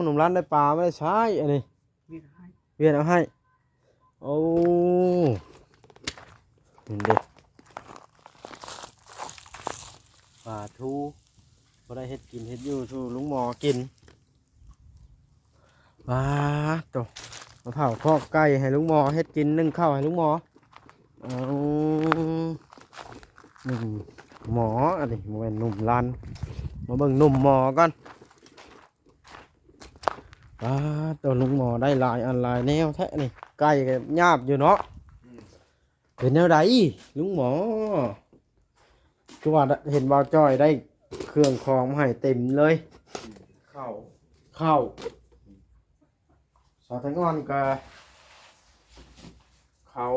ໜຸ່ມຫຼານໄດ້ປາມາໄດ້ໃຊ້ອັນນີ້ ວຽນເອົາໃຫ້ ວຽນເອົາໃຫ້. ໂອ້ ນີ້ເດ້ ປາທູ ພໍໄດ້ເຮັດກິນເຮັດຢູ່ສູ່ລຸງໝໍກິນ. ປາໂຕ ມາເຜົາຄອກໄກ່ໃຫ້ລຸງໝໍເຮັດກິນ ໜຶ້ງເຂົ້າໃຫ້ລຸງໝໍ. ເອົາ ໜຸ່ມໝໍ ອັນນີ້ບໍ່ແມ່ນໜຸ່ມຫຼານ ມາເບິ່ງໜຸ່ມໝໍກ່ອນ. ປາໂຕ ລຸງໝໍໄດ້ຫຼາຍອັນຫຼາຍແນວແທ້ນີ້ ໄກ່ກໍຍາບຢູ່ເນາະ. ອືມ ເປັນແນວໃດລຸງໝໍ? ຄືວ່າເຫັນບ່າວຈ້ອຍໄດ້ເຄື່ອງຂອງມາໃຫ້ເຕັມເລີຍ. ເຂົ້າ ເຂົ້າ ສາວແຕງອ່ອນກໍເຂົ້າ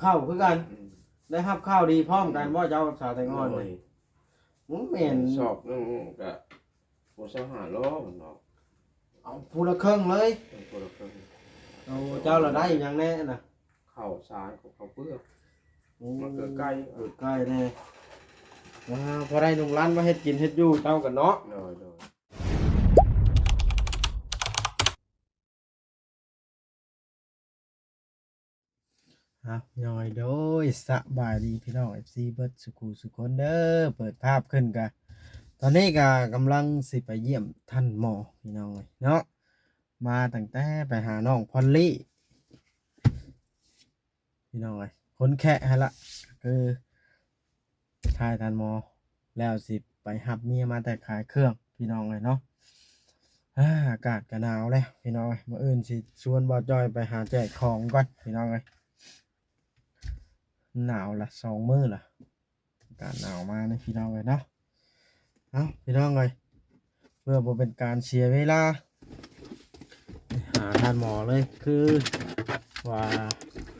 ເຂົ້າຄືກັນ. ອືມ ໄດ້ຮັບຂ່າວດີພ້ອມກັນບໍ່ເຈົ້າ ສາວແຕງອ່ອນ? ໂດຍ ບໍ່ແມ່ນ ຊອກໜຶ່ງກໍບໍ່ຊາວຫ້າໂລເນາະ. ເອົາຜູ້ລະເຄິ່ງເລີຍ? ເອົາຜູ້ລະເຄິ່ງ. ໂອ້ ເຈົ້າລະໄດ້ຫຍັງແດ່ນະ? ເຂົ້າສານກັບເຂົ້າເປືອກ. ໂອ້ ມັນເກີດໄກ່ ເກີດໄກ່ແດ່. ອ່າ ພໍໄດ້ໜຸ່ມຫຼານມາເຮັດກິນເຮັດຢູ່ເຈົ້າກັນເນາະ. ໂດຍ ໂດຍ. ອ່ະ ນ້ອຍໂດຍ ສະບາຍດີພີ່ນ້ອງເອັຟຊີເບິດສູ່ຄູ່ສູ່ຄົນເດີ. ເປີດພາບຂຶ້ນກະ ຕອນນີ້ກະກຳລັງຊິໄປຢ້ຽມທ່ານໝໍພີ່ນ້ອງເອີຍເນາະ. ມາຕັ້ງແຕ່ໄປຫານ້ອງພອນລີ ພີ່ນ້ອງເອີຍ ຄົນແຄະຫັ້ນລະ ຄືຖ່າຍທ່ານໝໍແລ້ວ ຊິໄປຮັບເມຍມາແຕ່ຂາຍເຄື່ອງ ພີ່ນ້ອງເອີຍເນາະ. ອາ ອາກາດກະໜາວແລ້ວພີ່ນ້ອງເອີຍ ມື້ອື່ນຊິຊວນບ່າວຈ້ອຍໄປຫາແຈກຂອງກ່ອນ ພີ່ນ້ອງເອີຍ. ໜາວລະ ສອງມື້ລະ ອາກາດໜາວມານີ້ພີ່ນ້ອງເອີຍເນາະ. ເອົ້າ ພີ່ນ້ອງເອີຍ ເພື່ອບໍ່ເປັນການເສຍເວລາ ຫາທ່ານໝໍເລີຍ ຄືວ່າ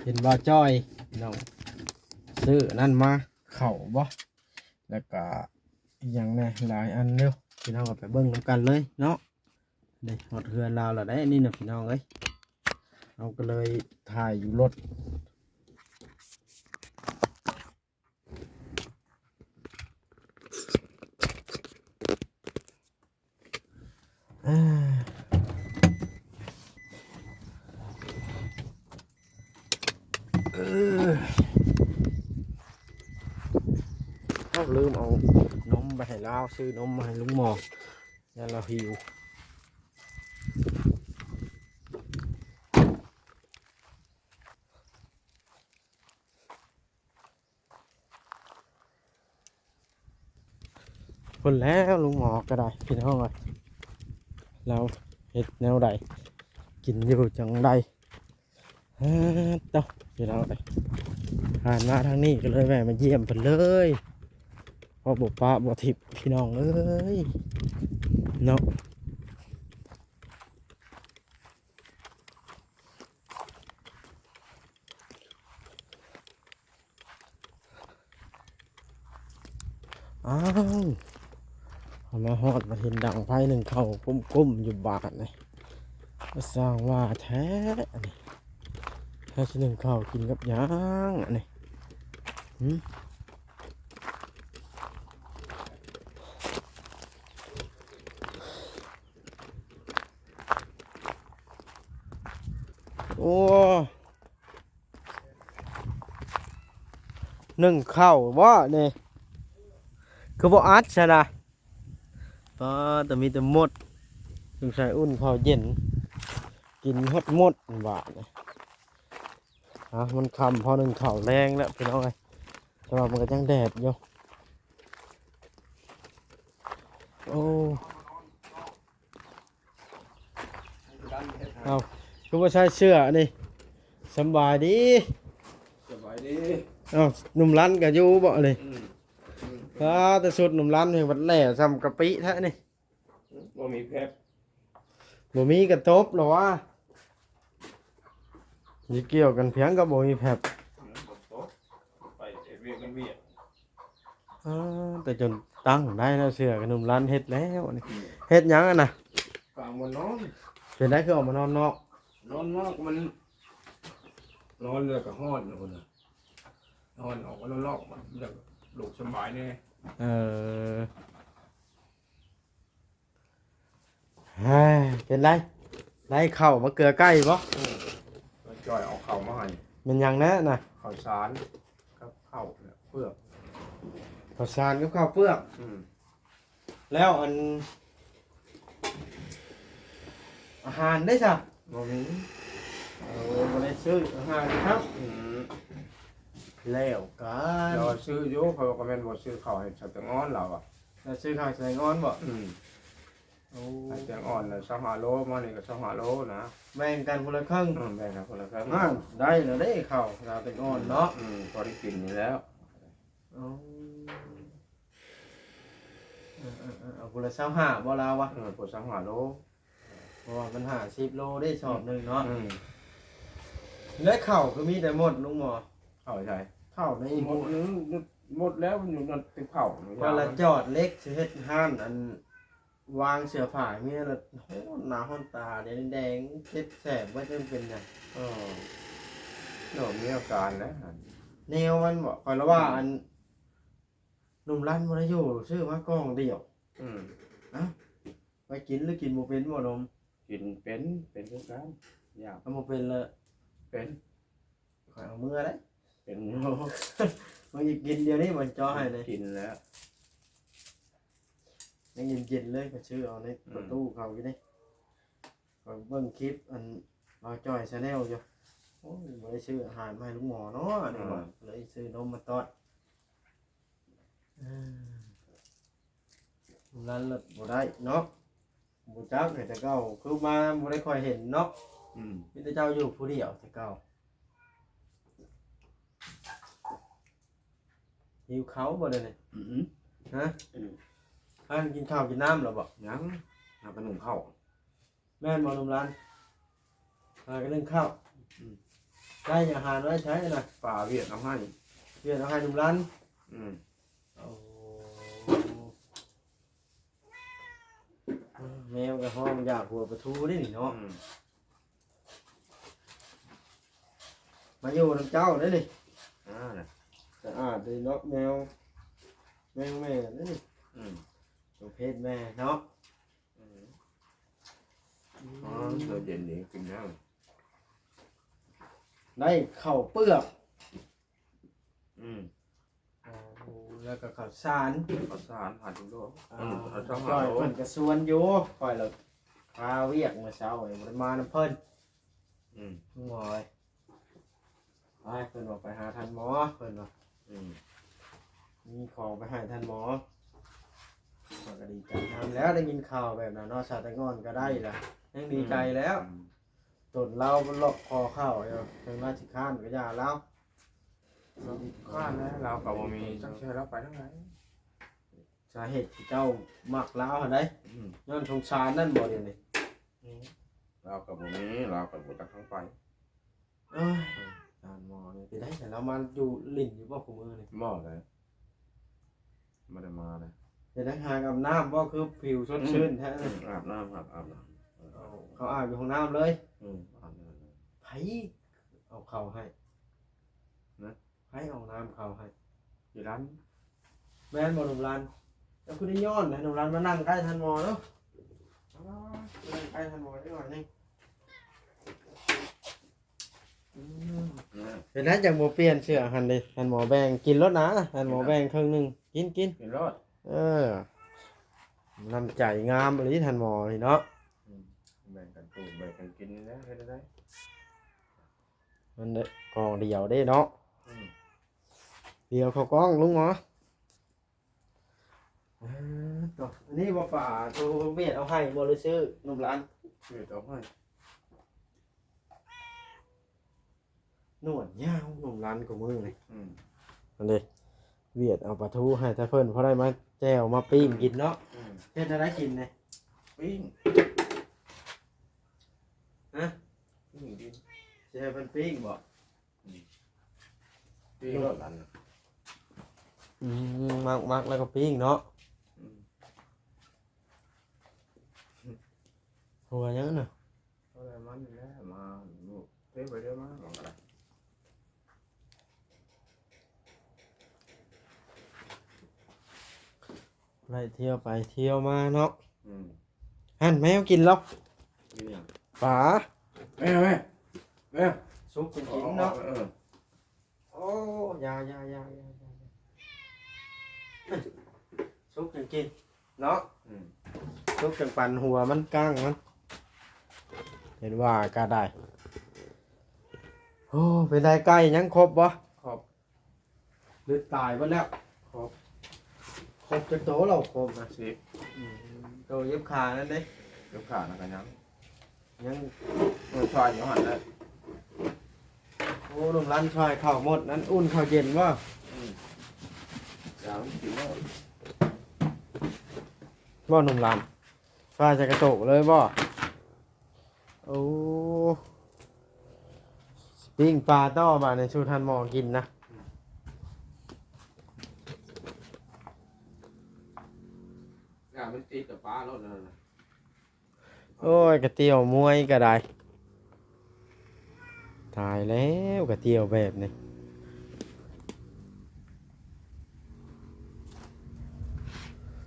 ເຫັນບ່າວຈ້ອຍພີ່ນ້ອງ ຊື້ອັນນັ້ນມາ ເຂົ້າບໍ ແລ້ວກະອີ່ຫຍັງແດ່ ຫຼາຍອັນຢູ່ ພີ່ນ້ອງກໍໄປເບິ່ງນຳກັນເລີຍເນາະ. ນີ້ຮອດເຮືອນລາວແລ້ວເດ້ນີ້ນະ ພີ່ນ້ອງເອີຍ ເຮົາກໍເລີຍຖ່າຍຢູ່ລົດ. ເອີ ເຮົາລືມເອົານົມໄປໃຫ້ລາວ ຊື້ນົມມາໃຫ້ລຸງໝໍ ຢ້ານລາວຫິວ. ພຸ້ນແລ້ວ ລຸງໝໍກໍໄດ້ ພີ່ນ້ອງເອີຍ ລາວເຮັດແນວໃດ ກິນຢູ່ຈັ່ງໃດ. ເອີ ໂຕ ພີ່ນ້ອງເອີຍ ຜ່ານມາທາງນີ້ກໍເລີຍແວ່ມາຢ້ຽມເພິ່ນເລີຍ ເພາະບໍ່ປະບໍ່ຖິ້ມ ພີ່ນ້ອງເອີຍ ເນາະ. ອ້າວ ເຮົາມາຮອດ ມາເຫັນດັງໄຟໜຶ້ງເຂົ້າກຸ້ມໆຢູ່ບາດນີ້ ຊ່າງວ່າແທ້ອັນນີ້ ເຮົາຊິໜຶ້ງເຂົ້າກິນກັບຫຍັງອັນນີ້ ຫື? ໂອ້ ໜຶ້ງເຂົ້າບໍນີ້ ຄືບໍ່ອັດຊະນະ? ປາ ແຕ່ມີແຕ່ມົດ ສົງໄສອຸ່ນເຂົ້າເຢັນ ກິນຮອດມົດບາດນີ້. ອ່ະ ມັນຄ່ຳພໍໜຶ້ງເຂົ້າແລງແລ້ວ ພີ່ນ້ອງເອີຍ ແຕ່ວ່າມັນກໍຍັງແດດຢູ່. ໂອ້ ເອົ້າ ຄືບໍ່ໃສ່ເສື້ອອັນນີ້? ສຳບາຍດີ ສະບາຍດີ. ເອົ້າ ໜຸ່ມລັນກໍຢູ່ບໍ່ນີ້? ອືມ ອືມ ອ່າ ແຕ່ຊຸດໜຸ່ມລັນນີ້ບັດແຫຼ້ສ່ຳກະປິແທ້ນີ້. ບໍ່ມີແຟັບ ບໍ່ມີກະຕົບລະວະ ຊິກ່ຽວກັນພຽງກັບບໍ່ມີແຟັບ ອືມ ບໍ່ຕົບ ໄປເຮັດວຽກກັນວຽກ. ອ່າ ແຕ່ຈົນຕັ້ງໄດ້ແລ້ວ ເສື້ອຂະໜຸມລັນເຮັດແລ້ວນີ້. ອືມ ເຮັດຫຍັງຫັ້ນນະ? ກາງມານອນ. ເປັນໄດ ຄືອອກມານອນນອກ? ນອນນອກມັນ ນອນແລ້ວກໍຮ້ອນພຸ້ນນະ ຮ້ອນ ອອກມານອນນອກ ມັນຈະໂລກສະບາຍແດ່. ເອີ. ເປັນໄດ ໄດ້ເຂົ້າມາເກືອໄກ່ບໍ່? ເອີ ຈ່ອຍເອົາເຂົ້າມາໃຫ້. ແມ່ນຫຍັງແນ່ນະ? ເຂົ້າສານກັບເຂົ້າເປືອກ. ເຂົ້າສານກັບເຂົ້າເປືອກ. ອືມ. ແລ້ວອັນ ອາຫານເດ້ຊະ? ບໍ່ມີ. ໂອ້ ບໍ່ໄດ້ຊື້ອາຫານເນາະ. ອືມ. ແລ້ວກັນ ລາວວ່າຊື້ຢູ່ ເຂົາກໍແມ່ນບໍ່ຊື້ເຂົ້າໃຫ້ຊາວແຕງອ່ອນລາວວ່າ. ລາວຊື້ເຂົ້າໃຫ້ຊາວແຕງອ່ອນບໍ່? ອືມ. ໂອ້ ໃຫ້ແຕງອ່ອນນະ ຊາວຫ້າໂລ ມານີ້ກໍຊາວຫ້າໂລນະ. ແບ່ງກັນຄົນລະເຄິ່ງ. ອືມ ແບ່ງກັນຄົນລະເຄິ່ງ. ອືມ ໄດ້ແລ້ວເດ້ເຂົ້າ ຊາວແຕງອ່ອນເນາະ. ອືມ ພໍໄດ້ກິນນີ້ແລ້ວ. ໂອ້ ເອີໆໆ ເອົາຜູ້ລະຊາວຫ້າບໍ່ລາວວະ? ເອີ ຜູ້ຊາວຫ້າໂລ ເພາະວ່າມັນຫ້າສິບໂລເດ້ຊອບໜຶ່ງເນາະ. ອືມ ແລະເຂົ້າຄືມີແຕ່ໝົດ ລຸງໝໍ? ເຂົ້າໃສ? ເຂົ້າໃນໝົດ ໝົດແລ້ວ ມັນຢູ່ໃນຕິບເຂົ້າ. ວ່າລະຈອດເຫຼັກຊິເຮັດຮ້ານ ອັນ ວາງເສື້ອຜ້າໃຫ້ເມຍລະ ໂອ້ ໜ້າຮ້ອນຕາແດງໆ ເຈັບແສບເບິດ ມັນເປັນຫຍັງ? ເອີ ເນາະ ມີອາການແຫຼະ ແນວມັນບໍ ຂ້ອຍລະວ່າ ອືມ ອັນ ໜຸ່ມລັນບໍ່ໄດ້ຢູ່ ຊື້ມາກ່ອງດຽວ. ອືມ ເອົ້າ ໄປກິນ ຫຼືກິນບໍ່ເປັນບໍ່ນົມ? ກິນເປັນ ເປັນຄືກັນ ຢາກ ຄັນບໍ່ເປັນລະ ເປັນ ຂ້ອຍເອົາເມືອໄດ້. ເປັນຢູ່ ມັນຊິກິນດຽວນີ້ ມັນເຈາະໃຫ້ເລີຍ. ກິນແລ້ວ ຍັງເຢັນໆເລີຍ ຂ້ອຍຊື້ເອົາໃນ ອືມ ປະຕູເຂົາຢູ່ເດ້. ຂ້ອຍເບິ່ງຄລິບອັນ ບ່າວຈ້ອຍ Channel ຢູ່. ໂອ້ຍ ບໍ່ໄດ້ຊື້ອາຫານມາໃຫ້ລຸງໝໍເນາະ ອັນນີ້ ອືມ ວ່າ ເລີຍຊື້ນົມມາຕ້ອນ. ເອີ ນັ້ນລະບໍ່ໄດ້ເນາະ. ບໍ່ຈັກແຕ່ເກົ່າ ຄືມາບໍ່ໄດ້ຄ່ອຍເຫັນເນາະ. ອືມ ມີແຕ່ເຈົ້າຢູ່ຜູ້ດຽວແຕ່ເກົ່າ. ຫິວເຂົ້າບໍ່ດຽວນີ້? ອືມ ຮະ? ອືມ ພາກັນກິນເຂົ້າກິນນ້ຳແລ້ວບໍ່? ຍັງ ຫາກະໜຶ້ງເຂົ້າ. ແມ່ນບໍ່ໜຸ່ມລັນ? ຫາກະໜຶ້ງເຂົ້າ. ອືມ ໄດ້ອາຫານໄວ້ໃຊ້ນະ? ປາຫວຽດເອົາໃຫ້. ຫວຽດເອົາໃຫ້ໜຸ່ມລັນ? ອືມ ໂອ້ ແມວກໍຮ້ອງຢາກຫົວປາທູເດ້ນີ້ເນາະ. ອືມ ມາຢູ່ນຳເຈົ້າເດ້ນີ້. ອ່າ ສະອາດເດ້ເນາະ ແມວ ແມວແມ່ເດ້ນີ້. ອືມ ປະເພດແມ່ເນາະ. ອືມ ອໍ ເຂົ້າເຢັນນີ້ກິນແລ້ວ ໄດ້ເຂົ້າເປືອກ. ອືມ ໂອ້ ແລ້ວກໍເຂົ້າສານ ເຂົ້າສານ ຫ້າກິໂລ. ອືມ ເອົາສອງ ເພິ່ນກໍຊວນຢູ່ ຂ້ອຍລະຄາວຽກມື້ເຊົ້ານີ້ ບໍ່ໄດ້ມານຳເພິ່ນ. ອືມ ໂອ້ຍ ໄປ ເພິ່ນວ່າໄປຫາທ່ານໝໍ ເພິ່ນວ່າ. ອືມ ມີຂອງໄປໃຫ້ທ່ານໝໍ ຂ້ອຍກໍດີໃຈນຳແລ້ວ ໄດ້ຍິນຂ່າວແບບນັ້ນເນາະ. ສາວແຕງອ່ອນກໍໄດ້ລະ ຍັງດີໃຈແລ້ວ. ອືມ ຕົນລາວລັອກຄໍເຂົ້າຢູ່ ເຖິງລາວຊິຄ້ານກໍຢ່າລາວ. ຄ້ານແລ້ວ ລາວກໍບໍ່ມີຈັກເທື່ອລາວໄປທາງໃດ. ສາເຫດທີ່ເຈົ້າມັກລາວຫັ້ນໃດ ອືມ ຍ້ອນສົງສານນັ້ນບໍ່ດຽວນີ້? ອືມ ລາວກໍບໍ່ມີ ລາວກໍບໍ່ຈັກທາງໄປ. ເອີ ທ່ານໝໍນີ້ເປັນໃດ ລາວມາຢູ່ຫຼິ້ນຢູ່ບໍ່ຄູ່ມື້ນີ້? ບໍ່ເລີຍ ບໍ່ໄດ້ມາເລີຍ. ເປັນໃດ ຫາກອາບນ້ຳບໍ່ ຄືຜິວສົດຊື່ນແທ້? ອືມ ອືມ ອາບນ້ຳ ອາບ ອາບນ້ຳ. ເອີ ເຂົາອາບຢູ່ຫ້ອງນ້ຳເລີຍ? ອືມ ອາບຢູ່. ໃຜເອົາເຂົ້າໃຫ້ນະ? ໃຜເອົານ້ຳເຂົ້າໃຫ້? ອີ່ຫຼັນ. ແມ່ນບໍ່ໜຸ່ມຫຼັນ? ເຈົ້າຄືໄດ້ຍ້ອນໃຫ້ໜຸ່ມຫຼັນມານັ່ງໃກ້ທ່ານໝໍເນາະ. ອ່າ ນັ່ງໃກ້ທ່ານໝໍຈັກໜ້ອຍໜຶ່ງ. ອືມ ເປັນຫຍັງຈັ່ງບໍ່ປ່ຽນເສື້ອຫັ້ນເດ? ທ່ານໝໍແບ່ງກິນໂລດນະ ທ່ານໝໍແບ່ງເຄິ່ງໜຶ່ງ ກິນ ກິນ ກິນໂລດ. ເອີ ນ້ຳໃຈງາມອີ່ຫຼີທ່ານໝໍນີ້ເນາະ. ອືມ ແບ່ງກັນປູກ ແບ່ງກັນກິນນີ້ແຫຼະ ເຮັດແນວໃດ? ມັນໄດ້ກອງດຽວເດ້ເນາະ. ອືມ ດຽວເຂົ້າກ້ອງລຸງໝໍ. ເອີ ໂຕ ອັນນີ້ບໍ່ປາໂຕຫວຽດເອົາໃຫ້ບໍ່ ຫຼືຊື້ໜຸ່ມຫຼັນ? ຫວຽດເອົາໃຫ້. ໜວດຍາວໜຸ່ມຫຼັນກວ່າມື້ນີ້. ອືມ ອັນນີ້ຫວຽດເອົາປາທູໃຫ້ແຕ່ເພິ່ນ ພໍໄດ້ມາແຈ່ວມາປີ້ງກິນເນາະ. ອືມ ເຮັດແນວໃດກິນນີ້? ປີ້ງ ຮະ? ປີ້ງກິນ. ຊິໃຫ້ເພິ່ນປີ້ງບໍ່? ອືມ ປີ້ງໂລດອັນ. ອືມ ໝັກ ໝັກແລ້ວກໍປີ້ງເນາະ. ອືມ ຫົວຫຍັງນະ? ເອົາແລ້ວມັນແຫຼະ ມາເທໄປເທມາ ມັນກໍໄດ້ ໄລ່ທ່ຽວໄປທ່ຽວມາເນາະ. ອືມ ຫັ້ນແມວກິນແລ້ວ ກິນຫຍັງ? ປາ ແມວ ແມວ ແມວ ສຸກຈັ່ງກິນເນາະ ເອີ ໂອ້ ຢ່າ ຢ່າ ສຸກຈັ່ງກິນເນາະ ອືມ ສຸກຈັ່ງປັນຫົວມັນກ້າງມັນ ເຫັນວ່າກໍໄດ້ ໂອ້ ເປັນໃດ ໄກ່ຍັງຄົບບໍ່? ຄົບ ຫຼືຕາຍເບິດແລ້ວ? ຄົບ ຄົບຈັກໂຕແລ້ວ? ຄົບນະ ສິບ ອືມ ໂຕເຢັບຂານັ້ນເດ້? ເຈັບຂານັ້ນກໍຍັງ ຍັງ ເອີ ຊ່ອຍຢູ່ຫັ້ນແຫຼະ ໂອ້ ໜຸ່ມຫຼານຊ່ອຍເຂົ້າໝົດນັ້ນ ອຸ່ນເຂົ້າເຢັນບໍ່? ອືມ ຢ່າມັນກິນແລ້ວ ບໍ່ໜຸ່ມຫຼານ ຊ່ອຍໃສ່ກະໂຕກເລີຍບໍ່? ໂອ້ ປີ້ງປາຕໍ່ບາດນີ້ ສູ່ທ່ານໝໍກິນນະ ຢ່າມັນຕິດກັບປາໂລດນັ້ນນະ ໂອ້ຍ ກະຕຽວມວຍກໍໄດ້ ຕາຍແລ້ວ ກະຕຽວແບບນີ້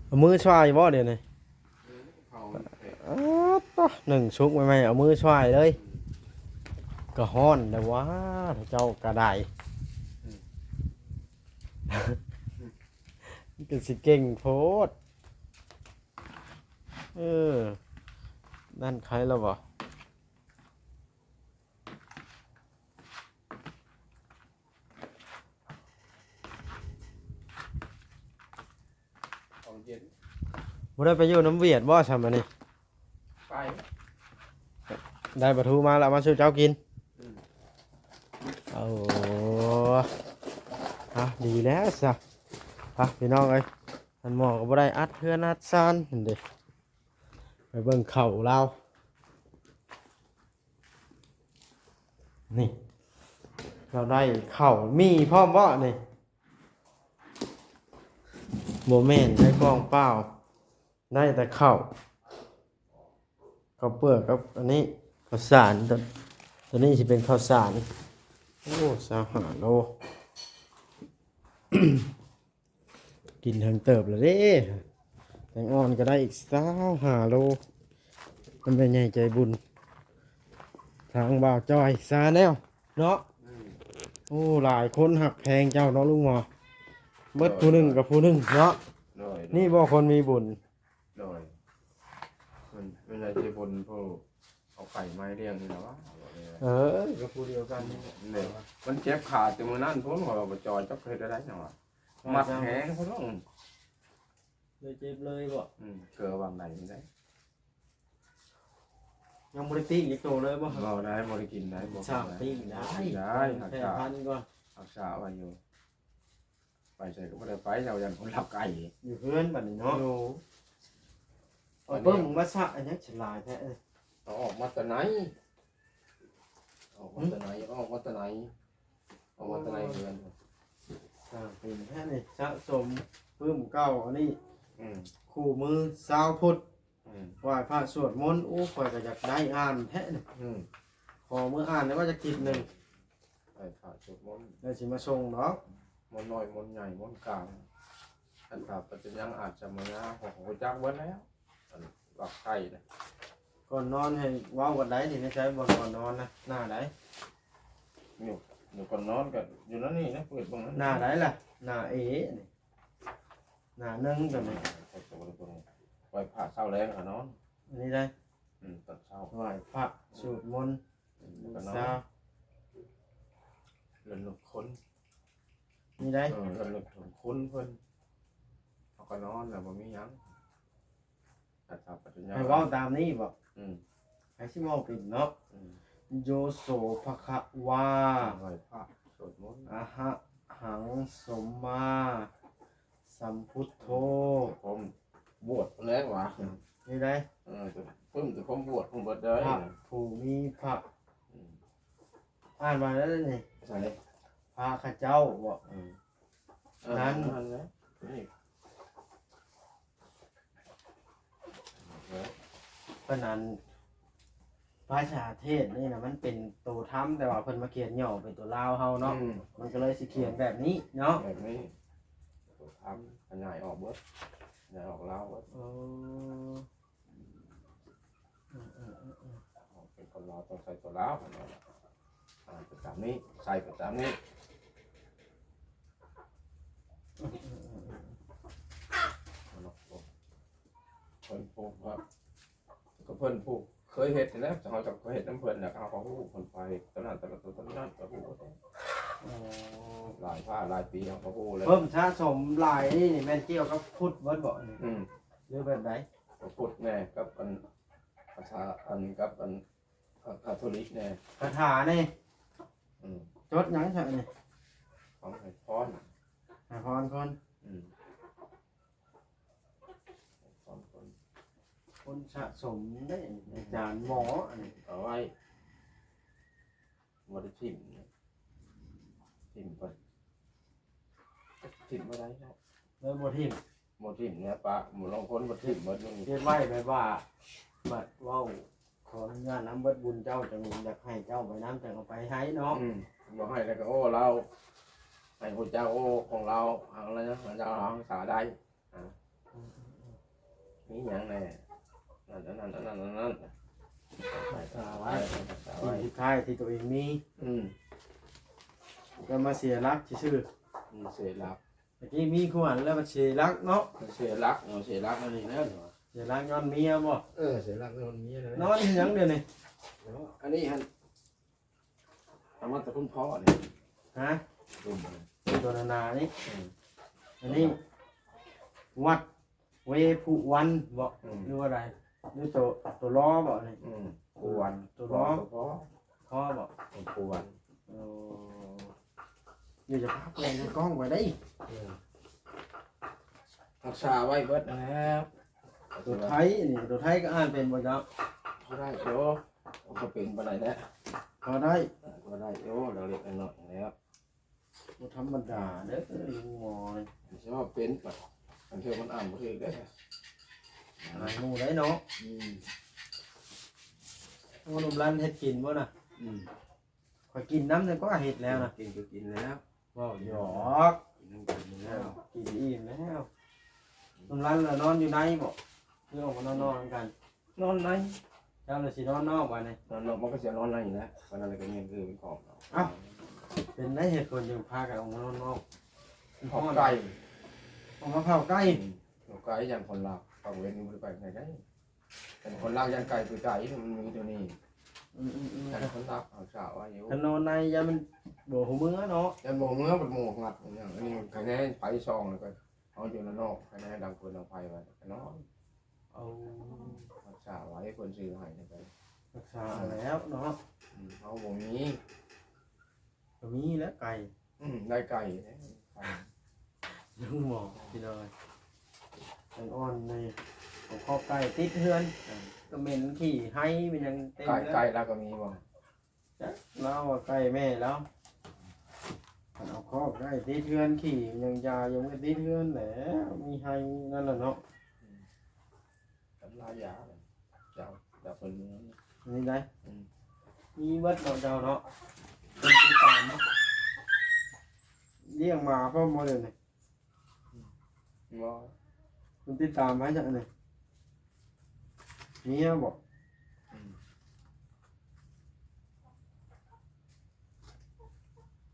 ເອົາມືຊ່ອຍບໍ່ດຽວນີ້? ເອົາເຂົ້າ ອາດຕະ ໜຶ້ງສຸກໃໝ່ໆ ເອົາມືຊ່ວຍເລີຍ ກໍຮ້ອນແລ້ວຫວາ ເຈົ້າກໍໄດ້ ອືມ ມັນກໍຊິເກັ່ງໂພດ ເອີ ນັ້ນໄຄແລ້ວບໍ່? ເອົາເຢັນ ບໍ່ໄດ້ໄປຢູ່ນຳຫວຽດບໍ່ຊະມື້ນີ້? ໄປ ໄດ້ປາທູມາແລ້ວ ເອົາມາສູ່ເຈົ້າກິນ ອືມ ໂອ້ ອາ ດີແລ້ວຊະ ໄປ ພີ່ນ້ອງເອີຍ ທ່ານໝໍກໍບໍ່ໄດ້ອັດເຮືອນອັດຊານຫັ້ນເດ້ ໄປເບິ່ງເຂົ້າລາວ ນີ້ ລາວໄດ້ເຂົ້າມີພ້ອມບໍ່ນີ້? ບໍ່ແມ່ນ ໄດ້ກ່ອງເປົ່າ ໄດ້ແຕ່ເຂົ້າ ເຂົ້າເປືອກກັບອັນນີ້ ເຂົ້າສານ ໂຕ ໂຕນີ້ຊິເປັນເຂົ້າສານ ໂອ້ ຊາວຫ້າໂລ. ກິນເຖິງເຕີບແລ້ວເດ້ ແຕງອ່ອນກໍໄດ້ອີກຊາວຫ້າໂລ ນຳແມ່ໃຫຍ່ໃຈບຸນ ທາງບ່າວຈ້ອຍຊາແນວເນາະ ອືມ ໂອ້ ຫຼາຍຄົນຮັກແພງເຈົ້າເນາະລຸງໝໍ ເບິດຜູ້ໜຶ່ງກັບຜູ້ໜຶ່ງເນາະ ໂດຍ ນີ້ບໍ່ຄົນມີບຸນ ໂດຍ ເພິ່ນ ເພິ່ນໃຫ້ໃຈບຸນຜູ້ ເອົາໄກ່ມາໃຫ້ລ້ຽງນີ້ລະວະ ເອີ ກໍຜູ້ດຽວກັນນີ້ແຫຼະ ມັນເຈັບຂາແຕ່ມື້ນັ້ນພຸ້ນ ວ່າບໍ່ຈ່ອຍຈັກເຮັດໄດ້ຫຍັງວະ ມັດແຮງພຸ້ນ ເລີຍເຈັບເລີຍບໍ່? ອືມ ເກີວາງໃດນີ້ໄດ ຍັງບໍ່ໄດ້ປີ້ງຈັກໂຕເລີຍບໍ່? ບໍ່ໄດ້ ບໍ່ໄດ້ກິນໄດ ບໍ່ກິນໄດ ໄດ້ ຮັກສາ ພັນກ່ອນ ຮັກສາໄວ້ຢູ່. ໄປໃສກໍບໍ່ໄດ້ໄປ ເຈົ້າຢ້ານຄົນລັກໄກ່ ຢູ່ເຮືອນບັດນີ້ເນາະ ໂອ້ ເອົາປຶ້ມມາຊະອັນຫຍັງສະຫຼາຍແທ້ ເອີ ເອົາອອກມາແຕ່ໃນ ອອກມາແຕ່ໃນ ອອກມາແຕ່ໃນ ອອກມາແຕ່ໃນເຮືອນ ສ້າງເປັນແທ້ນີ້ ສະສົມປຶ້ມເກົ່າອັນນີ້ ອືມ ຄູ່ມືຊາວພຸດ ອືມ ໄຫວ້ພະສວດມົນ ໂອ້ ຂ້ອຍກໍຢາກໄດ້ອ່ານແທ້ນີ້ ອືມ ຂໍມື້ອ່ານແລ້ວວ່າຈະກິບໜຶ່ງ ໄຫວ້ພະສວດມົນ ແລ້ວຊິມາສົ່ງດອກ ມົນນ້ອຍ ມົນໃຫຍ່ ມົນກາງ ອັນຕາປັດຈະຍັງອາດຈະມາຍາ ເຮົາກໍຮູ້ຈັກເບິດແລ້ວ ອັນລັກໄກ່ນະ ກ່ອນນອນໃຫ້ເວົ້າກັນໄດ໋ ນີ້ໃນໃສບ່ອນກ່ອນນອນນະ ໜ້າໃດ? ຢູ່ ຢູ່ກ່ອນນອນກໍຢູ່ນັ້ນນີ້ນະ ເປີດເບິ່ງນັ້ນ ໜ້າໃດລະ? ໜ້າເອນີ້ ໜ້າໜຶ່ງຕົວນີ້ ໄຫວ້ພະເຊົ້າແລງຫານອນ ອັນນີ້ໄດ໋ ອືມ ຕອນເຊົ້າ ໄຫວ້ພະ ອືມ ສວດມົນ ອືມ ແລ້ວກໍນອນ ລຳລຶກຄຸນ ນີ້ໄດ໋ ເອີ ລຳນຶກເຖິງຄຸນເພິ່ນ ເຮົາກໍນອນແລ້ວບໍ່ມີຫຍັງ ໃຫ້ເວົ້າຕາມນີ້ບໍ? ອືມ ໃຜຊິເວົ້າເປັນເນາະ ອືມ ໂຍໂສພະຄະວາ ໄຫວ້ພະ ສວດມົນ ອະຫະຫັງ ສົມມາ ສຳພຸດໂທ ເຈົ້າຂອງບວດແລ້ວຫວາ ນີ້ໄດ໋ ເອີ ປຶ້ມແຕ່ຄວາມບວດຂອງເບິດເດີ ພະຜູ້ມີພະ ອືມ ອ່ານວ່ານັ້ນນີ້ ໃສ ພະເຂົາເຈົ້າບໍ ອືມ ນັ້ນ ນັ້ນແຫຼະ ນີ້ ເພິ່ນອັນ ພາສາເທດນີ້ນະ ມັນເປັນໂຕທຳ ແຕ່ວ່າເພິ່ນມາຂຽນຫຍໍ້ເປັນໂຕລາວເຮົາເນາະ ອືມ ມັນກໍເລີຍຊິຂຽນແບບນີ້ເນາະ ແບບນີ້ ໂຕທຳຂະຫຍາຍອອກເບິດ ຂະຫຍາຍອອກລາວເບິດ ເອີ ອືມ ລາວຕ້ອງໃສ່ຕົວລາວ ເພິ່ນວ່າ ອ່າ ໄປຕາມນີ້ ໃສ່ໄປຕາມນີ້ ເພິ່ນຜູ້ ກໍເພິ່ນຜູ້ເຄີຍເຮັດຫັ້ນແຫຼະ ເຮົາກໍເຄີຍເຮັດນຳເພິ່ນ ແລ້ວເຮົາກໍຮູ້ເພິ່ນໄປຕົວນັ້ນ ຕົວນັ້ນ ຕົວນັ້ນ ກໍຮູ້ໝົດ. ອໍ ຫຼາຍພາຫຼາຍປີເຮົາກໍຮູ້ແລ້ວ ເພີ່ມສະສົມຫຼາຍນີ້ ນີ້ແມ່ນກ່ຽວກັບພຸດເບິດບໍ່ນີ້? ອືມ ຫຼືແບບໃດ? ກໍພຸດແດ່ ກັບອັນ ພາສາ ອັນ ກັບອັນ ຄາ ຄາໂທລິກແດ່ ຄາຖານີ້. ອືມ ຈົດຫຍັງຊະນີ້? ຂອງໃຫ້ພອນ ໃຫ້ພອນຄົນ. ອືມ ໃຫ້ພອນຄົນ ຄົນສະສົມເດ້ ອາຈານໝໍ ອັນນີ້ເອົາໄວ້ ບໍ່ໄດ້ຖິ້ມ ຖິ້ມເພິ່ນ ຖິ້ມບໍ່ໄດ້ເນາະ ເລີຍບໍ່ຖິ້ມ. ບໍ່ຖິ້ມແນວປະ ບໍ່ລາງຄົນບໍ່ຖິ້ມເບິດ ເກັບໄວ້ແບບວ່າ ບັດເວົ້າຂໍອະນຸຍາດນຳເບິດບຸນເຈົ້າ ຈັ່ງຢາກໃຫ້ເຈົ້າໄປນຳ ຈັ່ງເອົາໄປໃຫ້ເນາະ. ອືມ ບໍ່ໃຫ້ແລ້ວກໍ ໂອ້ ລາວໃຫ້ຜູ້ເຈົ້າ ໂອ້ ຂອງລາວ ເອົາລະ ລາວຮັກສາໄດ້. ອາ ອືມ ມີຫຍັງແດ່ ອັນນັ້ນ ອັນນັ້ນ ອັນນັ້ນ ອັນນັ້ນ ຮັກສາໄວ້ ຮັກສາໄວ້ ສິ່ງສຸດທ້າຍທີ່ຕົວເອງມີ. ອືມ ກໍມາເສຍຫຼັກຊື່ໆ. ອືມ ເສຍຫຼັກ ຕະກີ້ມີຂວັນແລ້ວມັນເສຍຫຼັກເນາະ ເສຍຫຼັກ ເອົາເສຍຫຼັກອັນນີ້ແຫຼະ ເສຍຫຼັກຍ້ອນເມຍບໍ່? ເອີ ເສຍຫຼັກຍ້ອນເມຍແຫຼະ. ນອນເຮັດຫຍັງດຽວນີ້? ເນາະ ອັນນີ້ຫັ້ນ ເອົາມາແຕ່ຄຸນພໍ່ນີ້. ຮະ? ໂຕໜາໆນີ້. ອືມ ອັນນີ້ວັດເວຜຸວັນບໍ່? ອືມ ຫຼືວ່າໃດ? ຫຼືໂຕ ໂຕລໍບໍ່ນີ້? ອືມ ຜຸວັນ ໂຕລໍ ພໍບໍ່? ອືມ ຜຸວັນ. ໂອ້ ດຽວຈະພາເປີດໃນກ້ອງໄວ້ໄດ໋. ເອີ ຮັກສາໄວ້ເບິດຫັ້ນແຫຼະ. ໂຕໄທນີ້ ໂຕໄທກໍອ່ານເປັນບໍ່ເຈົ້າ? ພໍໄດ້ຢູ່ ກໍເປັນປານໃດແຫຼະ. ພໍໄດ້ ພໍໄດ້ຢູ່ ເລັກໆນ້ອຍໆແຫຼະ. ບໍ່ທຳມະດາເດີລຸງໝໍນີ້ ຊິວ່າເປັນ ອັນເທື່ອມັນອ່ານບໍ່ຖືກເດ້ ອາຍໝູ່ໄດ໋ເນາະ. ອືມ ໂອ້ ໜຸ່ມລັນເຮັດກິນບໍ່ນະ? ອືມ ຂ້ອຍກິນນຳແດ່ກວ່າເຮັດແລ້ວນະ. ກິນກໍກິນແລ້ວ ເວົ້າຫຍອກ ກິນນຳກັນແລ້ວ ກິນອີ່ມແລ້ວ. ໜຸ່ມລັນລະນອນຢູ່ໃນບໍ່ ຫຼືອອກມານອນນອກນຳກັນ? ນອນໃນ. ເຈົ້າລະຊິນອນນອກບາດນີ້? ນອນນອກ ມັນກໍຊິນອນໃນແຫຼະ ປານນັ້ນລະກໍແມ່ນຄືເປັນຂອງ. ເອົ້າ ເປັນໄດເຫດຜົນຈຶ່ງພາກັນອອກມານອນນອກ? ເຝົ້າໄກ່. ອອກມາເຝົ້າໄກ່? ອືມ ເຝົ້າໄກ່ ຢ້ານຄົນລັກ ກາງເວັນບໍ່ໄດ້ໄປໃສໄດ໋. ຢ້ານຄົນລັກ ຢ້ານໄກ່ຕົວໃຫຍ່ ມັນມີຕົວນີ້. ອືມໆໆ ຢ້ານຄົນລັກ ເອົາສາວອາຍຸ ຄັນນອນໃນຢ້ານມັນບໍ່ຮູ້ເມືອເນາະ. ຢ້ານບໍ່ຮູ້ເມືອ ບັດໝູ່ງັດຫຍັງ. ອັນນີ້ໄຄແນ່ໄຟສ່ອງ ແລ້ວກໍເຮົາຢູ່ນອກ ໄຄແນ່ດັງເປີດດັງໄຟໄວ້ ກໍນອນ. ເອົາ ຮັກສາໄວ້ ເພິ່ນຊື້ໃຫ້ນະໄປ ຮັກສາແລ້ວເນາະ. ອືມ ເຮົາບໍ່ມີ ກໍມີແລ້ວໄກ່. ອືມ ໄດ້ໄກ່ແລ້ວ ໄກ່ ຍັງໝໍ ພີ່ນ້ອງເອີຍ ອ່ອນໆນີ້ ເອົາຄອກໄກ່ຕິດເຮືອນ ເອີ ກໍເໝັນຂີ້ໄຮ່ເປັນຫຍັງເຕັມເຮືອນ. ໄກ່ລາວກໍມີບໍ່? ຈັກ ລາວວ່າໄກ່ແມ່ລາວ ຄັນເອົາຄອກໄກ່ຕິດເຮືອນ ຂີ້ຫຍັງຢາຫຍັງມັນກໍຕິດເຮືອນແຫຼະ ມີໄຮ່ນັ້ນລະເນາະ. ອືມ ກັນລາຢາ ເຈົ້າ ເຈົ້າເພິ່ນມີນີ້ໄດ໋. ອືມ ມີເບິດເນາະເຈົ້າເນາະ ເພິ່ນຕິດຕາມເນາະ. ລ້ຽງໝາພ້ອມບໍ່ດຽວນີ້? ບໍ່ ເພິ່ນຕິດຕາມໃຫ້ຈັກອັນນີ້ ເມຍບໍ່? ອືມ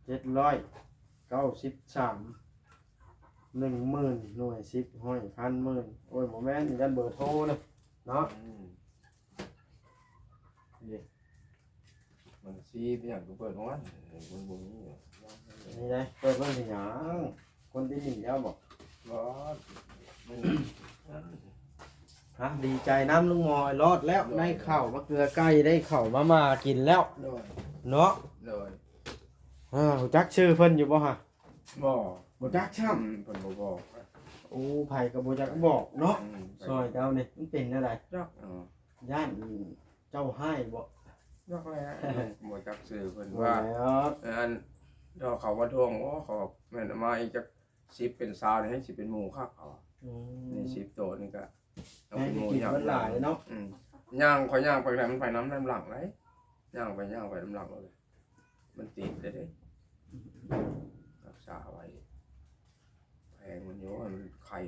ເຈັດຮ້ອຍເກົ້າສິບສາມ ໜຶ່ງໝື່ນ ໜ່ວຍ ສິບ ຮ້ອຍ ພັນ ໝື່ນ. ໂອ້ຍ ບໍ່ແມ່ນ ຢ້ານເບີໂທນະເນາະ. ອືມ ນີ້ ບັນຊີເປັນຫຍັງຄືເປີດຂອງມັນ? ມັນບໍ່ມີ. ນີ້ໄດ໋ ເປີດເບິ່ງເປັນຫຍັງ? ຄົນຕິດໜີ້ແລ້ວບໍ່? ບໍ່ ມັນ ຮະ ດີໃຈນຳລຸງໝໍລອດແລ້ວ ໂດຍ ໄດ້ເຂົ້າມາເກືອໄກ່ ໄດ້ເຂົ້າມາໝ່າກິນແລ້ວ ໂດຍ ເນາະ. ໂດຍ ອາ ຮູ້ຈັກຊື່ເພິ່ນຢູ່ບໍ່ຫະ? ບໍ່ ບໍ່ຈັກຊ້ຳ. ອືມ ເພິ່ນບໍ່ບອກ. ໂອ້ ໃຜກໍບໍ່ຈັກບອກເນາະ. ອືມ ຊ່ອຍເຈົ້ານີ້ ມັນເປັນແນວໃດ? ຈັກ ເອີ ຢ້ານເຈົ້າຮ້າຍບໍ່? ຈັກແຫຼະ ບໍ່ຈັກຊື່ເພິ່ນ. ວ່າ ອັນ ດອກເຂົາມາທວງ ໂອ້ ເຂົາແມ່ນມາອີກຈັກສິບເປັນຊາວນີ້ ໃຫ້ຊິເປັນໝູ່ຄັກ ເຂົາວ່າ. ອືມ ນີ້ສິບໂຕນີ້ກະ ເອົາເປັນໝູ່ ແມ່ນກິນເບິດຫຼາຍເນາະ. ອືມ ຍ່າງ ຂ້ອຍຍ່າງໄປນຳ ໄປນຳ ນຳຫຼັງເລີຍ ຍ່າງໄປ ຍ່າງໄປນຳຫຼັງເລີຍ. ມັນຕິດເດ້ ຮັກສາໄວ້ ແພງມັນຢູ່ ໃຫ້ມັນໄຂ່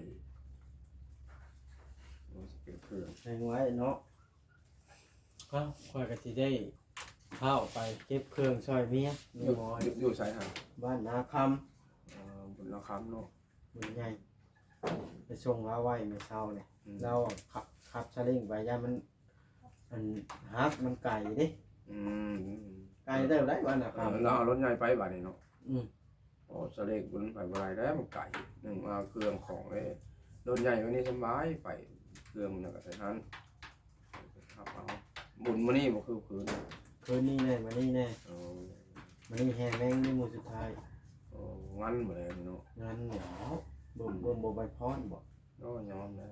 ມັນຊິເປັນເຄື່ອງ ແພງໄວ້ເນາະ. ເອົ້າ ຂ້ອຍກໍຊິໄດ້ພາອອກໄປເກັບເຄື່ອງຊ່ອຍເມຍ ຢູ່ ຢູ່ໃສຫັ້ນ? ບ້ານນາຄຳ ເອີ ບຸນນາຄຳເນາະ ບຸນໃຫຍ່ ໄປສົ່ງລາວໄວ້ມື້ເຊົ້ານີ້ ອືມ ລາວຂັບ ຂັບສະເລັງໄປ ຢ້ານມັນ ອັນ ຫັກ ມັນໄກເດ້ ອືມ ໄກເຕີບໄດ໋ ບ້ານນາຄຳ ເອີ ລາວເອົາລົດໃຫຍ່ໄປບາດນີ້ເນາະ ອືມ ໂອ້ ສະເລັກມັນໄປບໍ່ໄດ້ແລ້ວ ມັນໄກ ໜຶ່ງມາເຄື່ອງຂອງເດ້ ລົດໃຫຍ່ກວ່ານີ້ສະບາຍ ໄປເຄື່ອງມັນກໍໃສ່ຫັ້ນ ຮັບເອົາ ບຸນມື້ນີ້ບໍ່ຄືຄືນ ຄືນນີ້ແນ່ ມື້ນີ້ແນ່ ໂອ້ ມື້ນີ້ແຫ່ແມງນີ້ມື້ສຸດທ້າຍ ໂອ້ ງານມື້ໃດນີ້ເນາະ ງານແລ້ວ ບໍ່ ບໍ່ ບໍ່ໄປພ້ອນບໍ່? ໂອ້ ຍອມແລ້ວ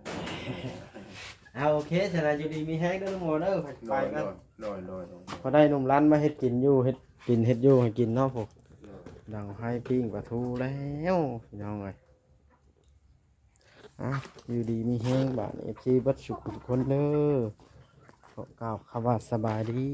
ເອົາ ໂອເຄ ຊັ້ນນະ ຢູ່ດີມີແຮງເດີ ລຸງໝໍເດີ ໄປ ໄປກັນ ໂດຍ ໂດຍ ໂດຍ ໂດຍ ພໍໄດ້ໜຸ່ມລັນມາເຮັດກິນຢູ່ ເຮັດກິນເຮັດຢູ່ໃຫ້ກິນເນາະ ພວກ ໂດຍ ດັງໄຟປີ້ງປາທູແລ້ວ ພີ່ນ້ອງເອີຍ ອ່ະ ຢູ່ດີມີແຮງ ບາດນີ້ ເອັຟຊີ ເບິດສູ່ທຸກຄົນເດີ ຂໍກ່າວຄຳວ່າສະບາຍດີ.